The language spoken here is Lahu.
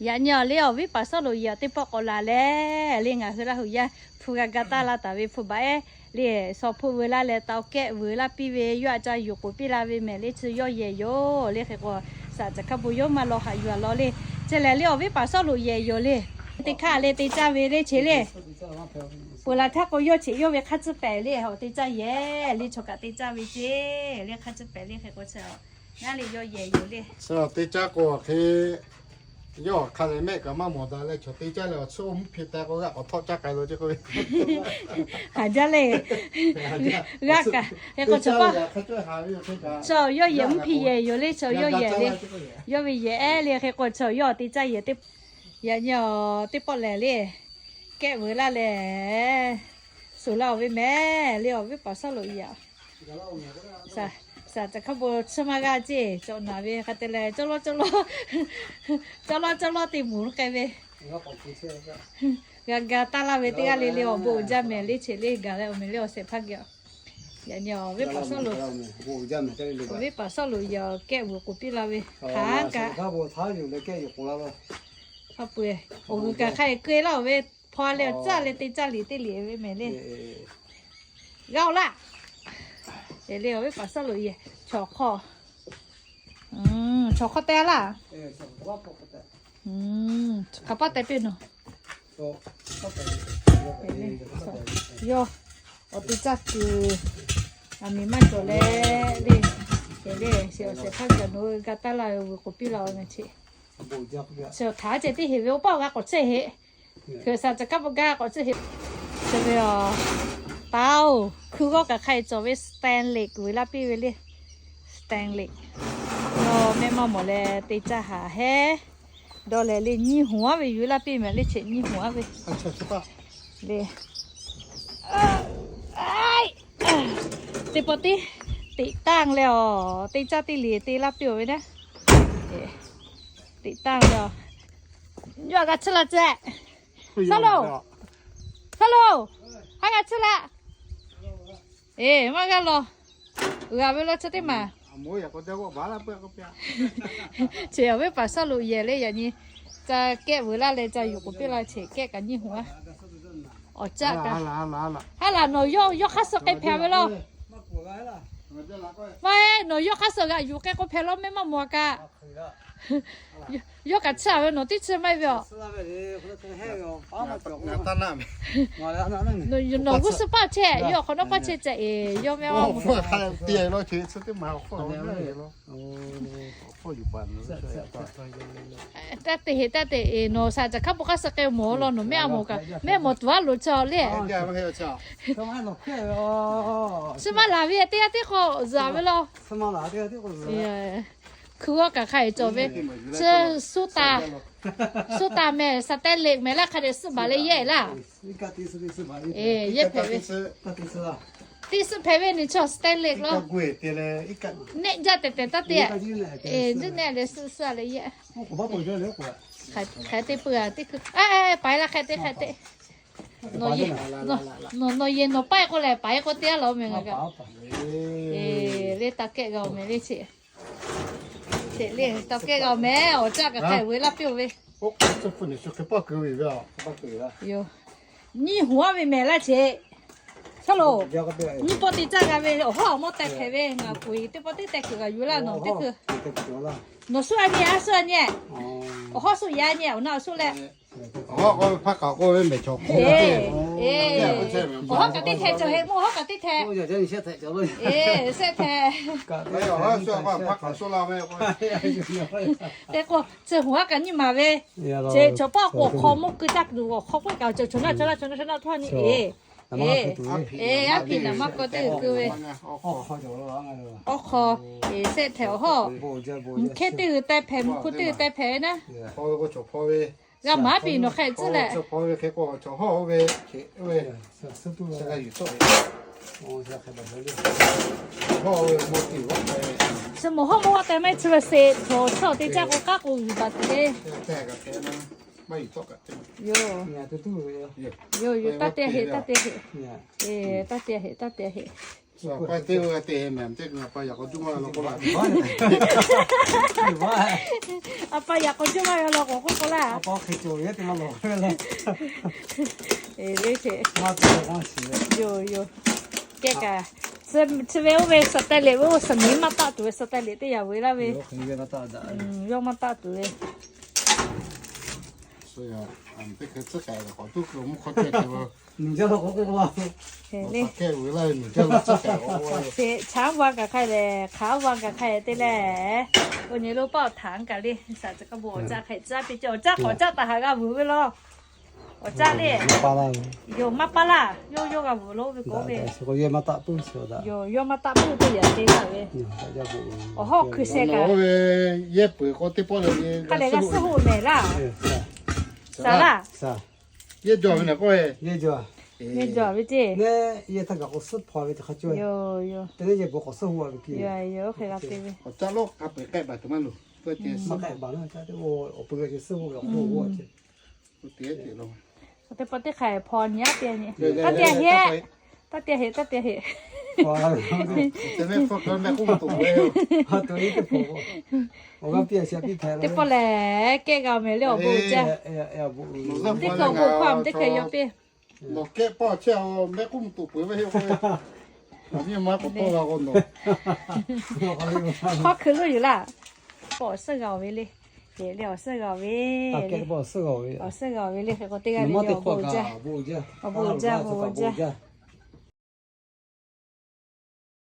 Yaꞈ nyi awˬ le awˬ viˉ paˍ Sawˉluꞈ yehˬ awˬ teˇ pawˆ k'awꞈ laˬ leh le, ngaˬ hui Laˇ huˍ yaˇ hpu g'a ga taˇ la taˍ ve hpu baꞈ ehˉ le, shawˍ hpu veu laˇ leh tawˇ kehˆ veu laˇ piˇ ve, yawˇ a ca yuˬ k'oˍ piˇ la ve mehˍ le, chi yawˇ yehˬ yoˬ le. Hk'e k'o, saˍ caˬ hkaˇ bon yawˇ maˇ law haꞈ yuˬ a law le. Chi lehˬ le awˬ viˉ paˍ Sawˉluꞈ yehˬ yoˬ le. Teˇ hk'aˇ le te caˇ ve le, cheˬ le. Peuˬ laˬ htaˇ k'o, yawˇ cheˬ yawˇ ve hk'aˇ tcuhˉ pehˍ le, awˬ te caˇ yehˬ le, chaw kaꞈ te caˇ ve ceˇ le, hk'aˇ tcuhˉ pehˍ le. Hk'e k'o chi ngaˇ le yawˇ yehˬ yoˬ le. Chi te caˇ k'o hk'e, yawˇ hk'a lehˬ mehˆ kaꞈ maˇ mawˬ daꞈ leh, chaw te caˇ leh awˬ tsuhˇ mvuhˇ hpe teh k'o g'aˇ k'awꞈ htawˆ caˇ k'ai lo ceˇ k'o ve. Haˍ jaˇ le. G'aˇ kaꞈ hk'e k'o chaw paˇ, chaw yawˇ yehˬ mvuhˇ hpe yehˬ yoˬ le, chaw yawˇ yehˬ le. Yawˇ ve yehˬ ehˉ le. Hk'e k'o chaw yawˇ awˬ te caˇ yehˬ teˇ, yaꞈ nyi awˬ teˇ pawˆ lehˬ le, kehˆ veu laˇ leh, suˍ la oˬ ve mehˍ le awˬ viˉ paˍ Sawˉluꞈ yehˬ. Saˍ caˬ hkaˇ bon chi maˇ g'a ceˇ, cawꞈ naˍ ve hk'a te leh, cawˇ lawˇ cawˇ lawˇ, cawˇ lawˇ cawˇ lawˇ te mvuhˬ k'ai ve. G'a ga taˇ laˇ ve teˇ g'aˇ le le awˬ bon uiˍ jaˇ mehˍ le, cheˬ le gaˬ leh awˬ mehˍ le awˬ shehˍ hpaˇ geh. Yaꞈ nyi awˬ viˉ paˍ Sawˉluꞈ, awˬ viˉ paˍ Sawˉluꞈ yehˬ kehˆ veu k'oˍ piˇ la ve, hk'aˬ kaꞈ hk'a peu-eˬ awˬ g'uiˬ kaꞈ hk'a keu-e laˇ oˬ ve, hpaw leh awˬ caˇ leh te caˇ liꞈ teˇ liꞈ ve mehˍ le. G'a oˬ laˇ. Eˬ le, awˬ viˉ paˍ Sawˉluꞈ yehˬ chaw hk'aw, chaw hk'aw teh laˇ. Hk'aˬ paˆ teh piˇ nawˬ. Yawˇ awˬ te caˇ kuiˬ, aˬ miˍ maˇ cawˬ leh le, eˬ le, awˬ shehˍ hpaˇ gaˬ nawˬ hui ga taˇ laˇ ve g'uiˬ k'oˍ piˇ la ve mehˍ cheˬ. Chi htaꞈ ceh teˇ heˍ ve oˇ paˆ g'a k'awꞈ tcuhˇ heˍ. Hkui saˍ caˬ hkaˇ bon gaˇ k'awꞈ tcuhˇ heˍ. Chi ve aˬ, taˍ oˬ, hkui g'awˇ kaꞈ hk'a e cawˬ ve stainless veu laˇ piˇ ve le. Stainless. Yawˇ mehˆ maˇ mawˬ leh te caˇ haˍ hehˉ. Dawˇ leh le nyiˇ hoꞈ aˉ ve yuˬ laˇ piˇ mehˍ le, cheˬ nyiˇ hoꞈ aˉ ve le. Teˇ pawˆ tiˉ teꞈ tanˇ leh aˬ, te caˇ teˇ liꞈ te laˇ piˇ oˬ ve naˉ. Teꞈ tanˇ leh aˬ, yawˇ g'a tsuhˇ la tcuh. Sawˉluꞈ, Sawˉluꞈ, haˉ g'a tsuhˇ la. Eˬ, maˇ g'a law. G'a ve law chi teˇ maˬ. Chi awˬ viˉ paˍ Sawˉluꞈ yehˬ le yaꞈ nyi, ca kehˆ veu laˇ leh ca yuˬ k'oˍ piˇ la cheˬ kehˆ kaꞈ nyiˇ hoꞈ a. Awˬ caˇ kaꞈ, haˉ laˬ nawˬ yawˇ yawˇ hk'aˇ suh k'ai hpehꞈ ve law. Maˇ heˆ, nawˬ yawˇ hk'aˇ suh g'aꞈ yuˬ k'ai k'oˆ hpehꞈ law, mehˆ maˇ mawˬ kaꞈ. Yawˇ kaꞈ tsuhˇ a ve nawˬ teˇ chi maˇ heˆ ve aˬ. Nawˬ g'uˇ suhˍ paˇ chehˇ, yawˇ awˬ hk'awꞈ nawˉ paˇ chehˇ ca eˬ, yawˇ mehˆ maˇ mawˬ. Taˇ te heˍ taˇ te eˬ, nawˬ saˍ caˬ hkaˉ bon hk'aˇ suh k'ai mawˬ law, nawˬ mehˆ a mawˬ kaꞈ, mehˆ mawˬ tuˬ a loˍ chaw le. Chi maˇ laˬ ve teˇ g'aˇ tiˉ k'o zuhꞈ ve law. Hkui g'awˇ kaꞈ hk'a e cawˬ ve, chi suta, suta mehˍ, stainless mehˍ laˇ hk'a dehꞈ suhˆ baˬ leh yehˇ laˇ. Yehˇ hpehꞈ ve, teˇ suhˆ hpehꞈ ve nyi chaw stainless law. Neˆ jaˇ tehˬ tehˬ taˇ te, eˬ, juˇ neˆ leh suhˆ suhˆ leh yehˇ. Hk'aˬ te peuˬ a teˇ hkui, paiˍ laˇ hk'e te hk'e te. Nawˬ yehˬ nawˬ paiˇ k'o lehˬ, paiˍ k'o te a laˬ mehˍ ngaˬ kaꞈ. Eˬ, le taˇ kehˆ g'a oˬ mehˍ le cheˬ. Cheˬ le taˇ kehˆ g'a oˬ mehˍ, awˬ caˇ kaꞈ hk'a e veu laˇ piˇ oˬ ve. Yoˬ. Nyiˇ hoꞈ aˉ ve mehˍ laˇ cheˬ. Sawˉluꞈ, nyiˇ pawˆ te caˇ g'a ve, awˬ hawˉ awˬ mawˇ teh hpehꞈ ve, ngaˬ kuˬ teˇ pawˆ teˇ teh kuiˬ g'a yuˬ laˇ nawˬ teˇ hkui. Nawˬ suhˆ a nyi, a suhˆ a nyi. Awˬ hawˉ suhˆ yaꞈ nyi, awˬ na awˬ suhˆ leh. Awˬ hawˉ k'oˆ ve hpaˇ k'aoˍ k'oˆ ve mehˍ chaw hk'oˆ. Awˬ hawˉ kaꞈ teˇ hteh cawˬ heˆ, mawˇ hawˉ kaꞈ teˇ hteh. Eˬ, shehˆ hteh. Hk'e k'o, chi hoꞈ aˉ kaꞈ nyiˇ maˍ ve. Chi chaw paˇ k'o awˬ hk'aw mawˇ keu caˇ kuiˬ awˬ hk'aw k'oˆ kaꞈ cawˬ chaw naˆ chaw naˆ chaw naˆ chaw naˆ htawˇ nyi eˬ. Eˬ, aˉ hpiˇ naˍ maˇ k'aw teˇ g'uiˬ keu ve. Awˬ hk'aw, eˬ, shehˆ hteh awˬ hawˉ. Hkehˇ teˇ g'uiˬ teh hpehꞈ, mvuhˇ hk'oˆ teˇ g'uiˬ teh hpehꞈ ve naˉ. G'a maˍ piˇ nawˬ hk'e tcuhˉ leh. Chi mawˬ hawˉ mawˇ teh maˇ heˆ, chi ve se htawnˍ chaw te caˇ k'o k'aˉ k'o g'uiˬ baˬ te le. Yoˬ, yoˬ, yoˬ, taˇ te heˆ, taˇ te heˆ. Eˬ, taˇ te heˆ, taˇ te heˆ. A pa yaꞈ k'aw juˇ maˇ g'a law k'o k'oˆ k'o laˇ. Yoˬ yoˬ. Kehˉ kaꞈ, chi ve oˇ ve suhˍ teh liꞈ ve oˇ suhˍ miˉ maˇ taˆ tuˬ ve suhˍ teh liꞈ teˇ yanˇ vuiˬ laˇ ve. Yawˇ maˇ taˆ tuˬ ve. Chaˉ va kaꞈ hk'a lehˬ, hk'aˬ va kaꞈ hk'a lehˬ te leh, oˇ nyi lo paˆ awˬ htaꞈ kaꞈ le, shaˍ tcuh kaꞈ bon awˬ caˆ hk'a tcuhˉ piˇ cawˬ, awˬ caˆ k'awꞈ caˆ taˍ haˍ g'a vuiˬ ve law. Awˬ caˆ le. Yoˬ, maˇ paˇ laˇ, yawˇ yawˇ g'a vuiˬ lo ve k'oˆ ve. Yoˬ, yawˇ maˇ taˆ puiˉ teˇ yanˇ te laˇ ve. Awˬ hawˉ hkui sheh kaꞈ, hk'a lehˬ g'a suhˉ hoꞈ mehˍ laˇ. Saˍ laˇ. Yehˇ jaw ve ceˇ. Yoˬ yoˬ. Yoˬ yoˬ. Hk'e g'a te ve. Teˇ pawˆ teˇ hk'aˇ hpaw nyi aˉ te nyi. Taˇ te heˆ. Taˇ te heˆ, taˇ te heˆ. Teˇ pawˆ lehˬ kehˉ g'a mehˍ le awˬ bon jaˇ. Teˇ hk'e awˬ bon hk'aw teˇ hk'e yaw piˇ. Nawˬ kehˉ pawˆ chehˇ-oˬ, mehˆ k'uˉ mvuh tuꞈ peuˬ ve yoˬ k'o, a nyi ma k'awꞈ tawˇ g'a k'o nawˬ. Hk'aw hkui lo yuˬ laˇ. Pawˆ awˬ suhˉ g'a-oˬ ve le. Eˬ le, awˬ suhˉ g'a-oˬ ve. Awˬ suhˉ g'a-oˬ ve le. Hk'e k'o teˇ g'aˇ le awˬ bon jaˇ, awˬ bon jaˇ, awˬ bon jaˇ.